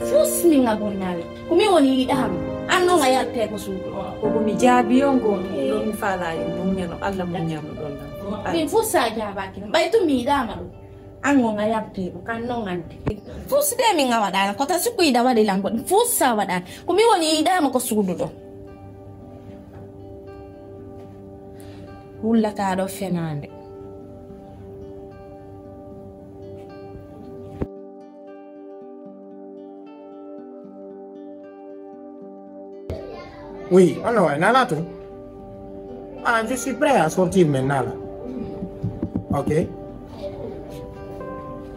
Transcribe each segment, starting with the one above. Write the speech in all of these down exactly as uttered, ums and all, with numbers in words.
Fus mi nga bonnale. Ko mi woni yiɗaama. An non a yaltee ko suudu. Ko ko mi jaabi yo ngon ɗum ɗon mi faalaa yo ɗum ñano Allah mo ñano ɗon lan. Min fus sa jaabaaki ɗum. Ɓay tum mi yiɗaama ɗum. An ngon a yaltee ko kan non ande. Fus de mi nga waɗaala. Ko ta sukku yiɗa waɗi lan ko ɗum. Fus sa waɗaala. Ko mi woni yiɗaama ko suudu ɗo. Wullata ɗo fenaande. Oui, on a un tout. Ah, je suis prêt à sortir maintenant là. Ok.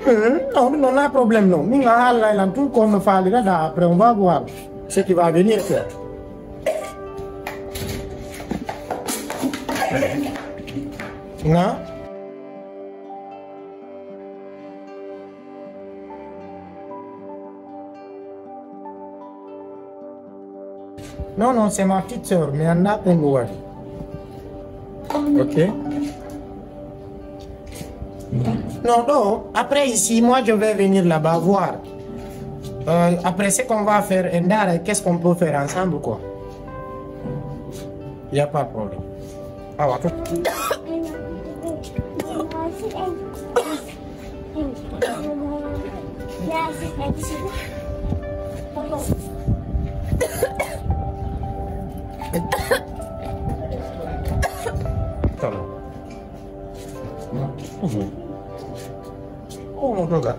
Hmm, non, non, pas problème, non. Minga halay lan tout comme fali là, après on va voir ce qui va venir faire. Non? Non, non, c'est ma petite sœur, mais elle n'a pas envoyé. Ok. Non, non, après ici, moi je vais venir là-bas voir. Euh, après ce qu'on va faire, et qu'est-ce qu'on peut faire ensemble, quoi. Il n'y a pas de problème. Ah, attends. Tamam. Oh, no, no, no.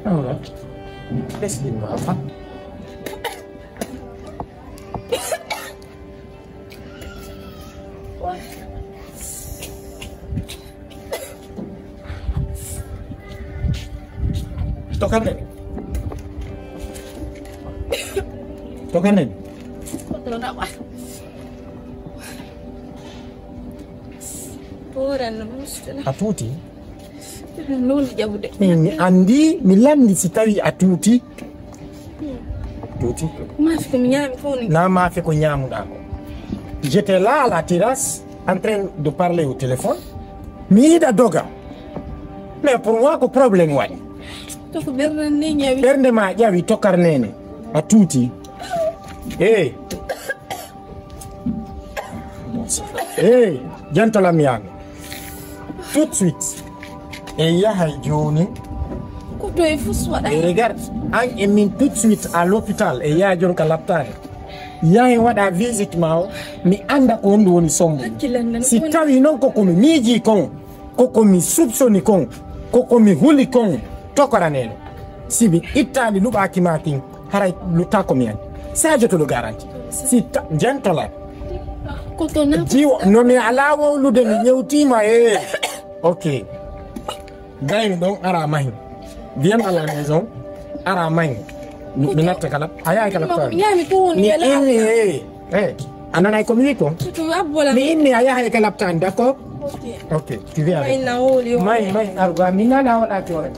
Allora, destinava. Tokanne. Tokanne. A tuuti. Min mi anndi, mi lanndi si tawi a tuuti. Tuuti. Na maafe ko ñaamuɗaa ko. J'étais là à la terrasse, en train de parler au téléphone. Mi yiɗa doga. Mais pour moi ko problème waɗi. Ɓernde ma ƴawi tokar nene. A tuuti. Eh. Hey, jantalam yaami. Tout de suite. E yahay jooni. Ko to e fus waɗa. E regarde, an e min tout de suite à l'hôpital e yaha jon ka laptaare. Yahay waɗa visite ma o, mi annda ko honɗum woni sombo. Si tawi noon ko ko mi miiji kon, ko ko mi soupçoni kon, ko ko mi huli kon, tokoranee ɗum. Si mi ittaali luɓaaki ma kin, haray luttaako mi an. Sadio to ɗo garanti. Si ta-, jantola. Jiwo, no mi alaa wowlude, mi ƴewtiima, eh. Ok. Gayno ɗon, ara mahi. Viens à la maison, ara mahi. Mi, mi natta kala. A yahay kala. Mi inni, eh. Eh, a nanay ko mi wi ko? Mi inni a yahay ka laptaan, d'accord? Ok. Ok, tu viens avec. May, may, arga, mi nana wala tore.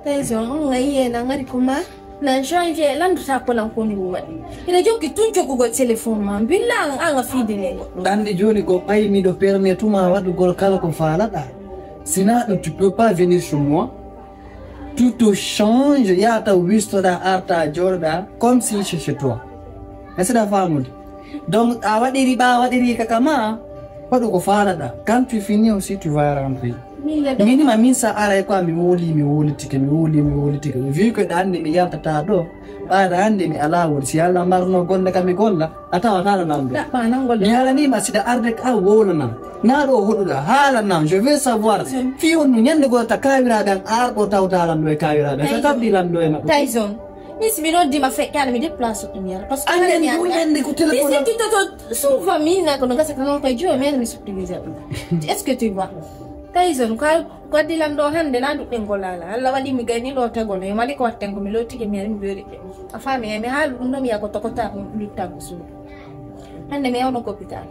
Tayson, on ngayi en a ngari ko ma? Na janvier, lanndata ko lan ko ndu waɗi. Ina jokki tun jokkugol téléphone ma. Billa an, an a fiidini. Ɗande jooni ko ɓay miɗo permettre ma waɗugol kala ko faalaɗa. Sinon, tu peux pas venir chez moi. Tout change, yaata wistoɗa, arta, joɗoɗa, comme si c'est chez toi. Est-ce que a faamude? Donc, a waɗiri ɓa, a waɗiri kaka ma, waɗu ko faalaɗa. Quand tu finis aussi, tu vas rentrer. Min ma min sa aray quoi, mi woli, mi wolitike, mi woli, mi wolitike. Vu que ɗa anndi mi yaltata ɗo, ɓaɗa anndi mi ala wol. Si Allah marno golle kam mi golla, a tawata no namde. Mi halanima siɗa arde ka wowlanam. Na ɗo hoɗuɗa, haalanam, je veux savoir. Fi on no ñande goo ta kawiraɓe an ar ɗo tawta lan ɗo e kawiraɓe. Ka kabdi lan ɗo e maɓɓe. Tayson. Min si mi noddima feƴƴaɗo mi déplace ɗum yara. Parce que annden ɗum ñande ko téléphone. Mi sikkitoto souvent mi na ko no gasa ko non koye jomi mi subtilise ɗum. Est-ce que tu vois? Tayson, ko Ko addi lan ɗo hannde na duɗɗen ngol ala. Allah waɗi mi gayni ɗo tagol. E mali ko watten ko mi lottike mi ari mi jooɗi. A faami e mi haalu ɗum ɗo mi yako tokota ɗum lutta ko suudu. Hannde mi yawno ko hôpital.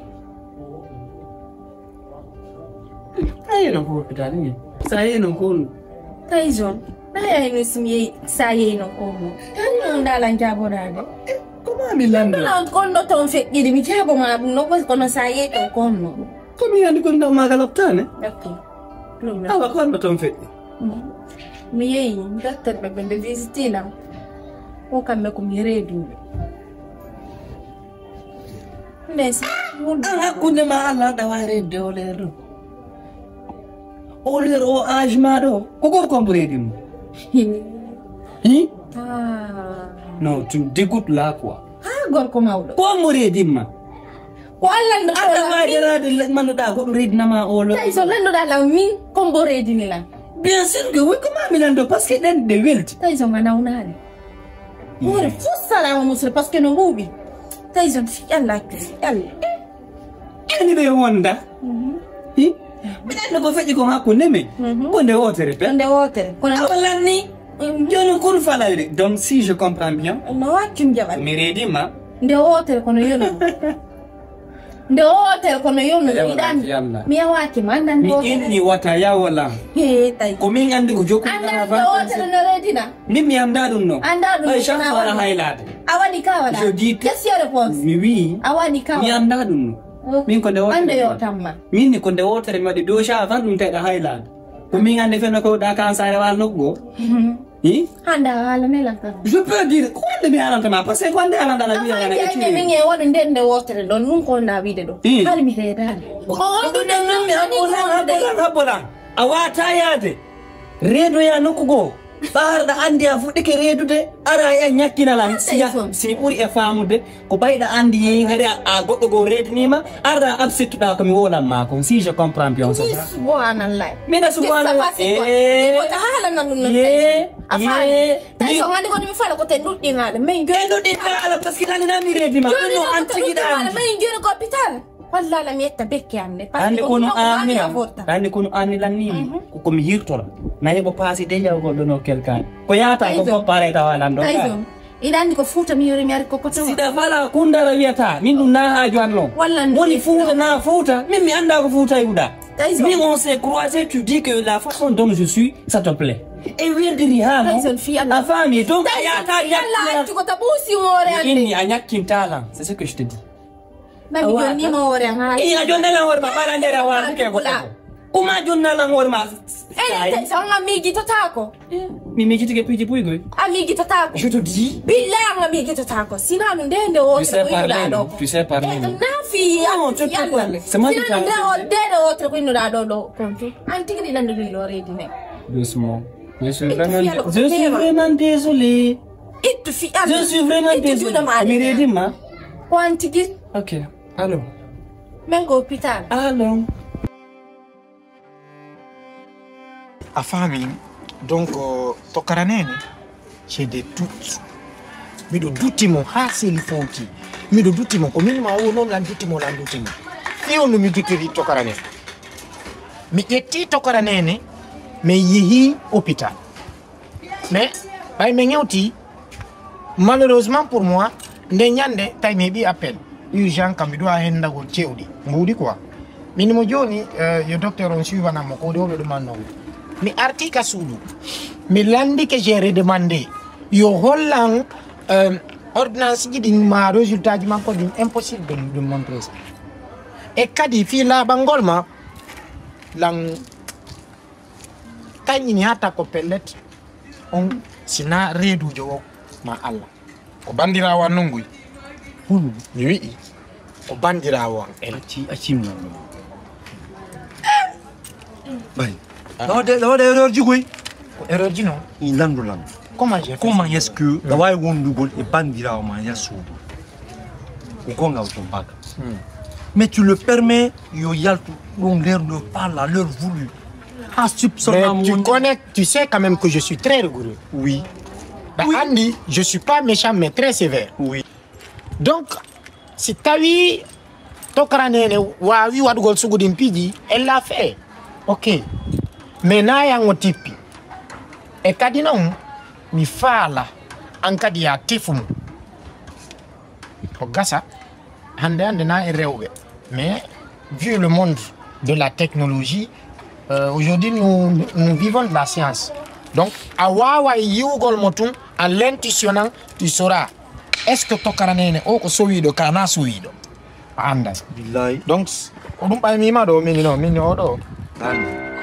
Ayi non ko hôpital ni. Sa yi non ko. Tayson. Na yayi no simi sa yi non ko mo. Tan non dalan jaboraade. Ko ma mi lando. Kono kono ton feƴƴiri mi jabo ma ɗum no ko kono sa yi ton kono. Ko mi andi ko ndaw maga loptane. Ok. Awa ko ando ton feƴƴi. Mi yeyi docteur ɓe ɓe nde visitinam. Ko kamɓe ko mi reeduɓe. Ndeysa. An hakkunde ma Allah aɗa wawi reedude o leer ɗo. O leer o âge ma ɗo ko gorko mbo reedimma. Hi? Ah. Non, tu me dégoûtes là quoi. Ha gorko mawɗo. Ko mbo reedimma. Ko Allah no aɗa wawi rade manduɗa ko ɗum reedinama o lo. Tawi so landuɗa lan min ko mbo reedini lan. Bien sûr que oui, comment mi lando parce que ɗen ɗe welti. Tawi so nga nawnaani. Hoore fof salama musre parce que no ɓuuɓi. Tawi so fi Allah accu fi Allah. Eni ɓe wonda. Hi? Mbiɗa anndi ko feƴƴi kon hakkunde men. Ko nde wootere pe. Ko nde wootere. Kono awa lanni. Jooni kun falay de. Donc si je comprends bien. No waccum jaɓal. Mi reedima. Nde wootere kono yonu. Nde wootere kono yonu. Iɗan mi yawaaki ma andan nde wootere. Inni wata yawola. He tawi. Ko min anndi ko jokku. Andan nde wootere no reedina. Min mi annda ɗum no. Annda ɗum no. Ay chaque fois na haylaade. A waɗi ka waɗa. Je dis question réponse. Mi wi. A waɗi ka waɗa. Mi annda ɗum no. Min ko nde wootere. Ande yo tamma. Min ni ko nde wootere mi waɗi doja avant ɗum tawɗa haylaade. Ko min anndi fenno ko ɗa kansare wal nokku goo. Hi? Hannde a haalane lan kan. Je peux dire ko wonde mi haalanta ma parce que ko wonde haalanta la wiya lan e min e waɗu nden nde wootere ɗon nun ko wonda wiide ɗo. Hari mi reedaani. Ko wondu nden non mi habbolan habbolan habbolan. A wata yaade. Reedoya nokku goo. Ɓaarɗa anndi a fuɗɗike reedude ara e ñakkina lan siya si mi ɓuri e faamude ko ɓayɗa anndi yehi hari a goɗɗo goo reedinima arɗa absittuɗa ko mi wolan ma kon si je comprends bien. Subhanallah. Mina subhanallah. Tawi so ngani kono mi fala ko te nuɗɗinaɗo min joni nuɗɗinaɗo parce que nani nami reedima ɗum no an tigiɗa anndi min joni ko hôpital. Wallala mi yetta bekke am nde. Andi kono anni andi kono anni lanni ko komi hirtora. Na heɓo paasi de yawgol ɗo no kelkani ko yaata ko foppa reta walan ɗo. Iɗa andi ko fuuta mi yori mi ari ko koto. Sida fala kundara wiyata min ɗum na haaju an non. Woni fuuta na fuuta min mi anda ko fuuta yuɗa. Min on s'est croisé tu dis que la façon dont je suis ça te plaît. E wirdiri ha non a faami donc a yaata. Yalla accu ko ta ɓuusi hoore ande. Inni a ñakkintalan c'est ce que je te dis. Mami jonnima hoore am haa. Iya jonnala hoore ma ɓara nder a waruke goɗɗo. Kuma jonnala hoore ma. Ene tawi so an a miijitotaako. Mi miijitike piiji buygoy. A miijitotaako. Je te dis. Billa an a miijitotaako sina no nde nde wotere ko innuɗa ɗo. Tu sais parler non. Naafi yalla. C'est moi qui parle. Nde nde wotere ko innuɗa ɗo ɗo kontu an tigi ɗi nanduɗi ɗo reedi men. Doucement. Je suis vraiment, je suis vraiment désolé. Ittu fi Allah. Je suis vraiment désolé. Mi reedima. Ko an tigi. Ok. Allo. Min ko hôpital. Allo. A faami donc tokara nene. J'ai des doutes. Miɗo duti mo haa seli fowti. Miɗo duti mo ko min ma o noon lan duti mo lan duti mo. Fi on no mi dutiri tokara nene. Mi ƴetti tokara nene mi yehi hôpital. Mais ɓay mi ŋewti malheureusement pour moi nde ñande tawi mi heɓi appel urgent kam mi ɗo a hendagol cewɗi mbuuɗi quoi. Min mo joni yo docteur on suivanam mo ko ɗo ɓe ɗumanno. Mi arti ka suudu mi landike géré demandé yo hollan ordonnance ji ɗin ma résultat ji makko ɗin impossible ɗum ɗum montre ça. E kadi fii laaɓangol ma lan kañƴini haa takko pellet on sina reeduujo o ma Allah. Ko banndiraawo an non nguy. Hulu mi wi'i ko banndiraawo an en. Acci acci mo. Bay. Ɗo de ɗo de erreur ji koy. Ko erreur ji non. I landu landu. Comment j'ai fait? Comment est-ce que ɗa waawi wondugol e banndiraawo ma yasuudu? Ko gonga o ton baka. Mais tu le permets yo yaltu ɗon l'heure de parle à l'heure voulue. Ha soupçonne. Mais tu connais, tu sais quand même que je suis très rigoureux. Oui. Bah, oui. Andy, je suis pas méchant mais très sévère. Oui. Donc si tawi tokara nene wawi waɗugol sugudin piiji elle a fait. Ok. Mais na yango tippi e kadi non mi faala an kadi ya tefu mo. Ko gasa hande hande na e rewɓe mais vu le monde de la technologie euh, aujourd'hui nous, nous vivons de la science donc a wawa yiwugol mo tun à l'intuition nan tu sauras est ce que tokara nene o ko sowiɗo ka na sowiɗo. A annday. Billahi. Donc, ko ɗum ɓay mima ɗo, mini no, mini o ɗo. An.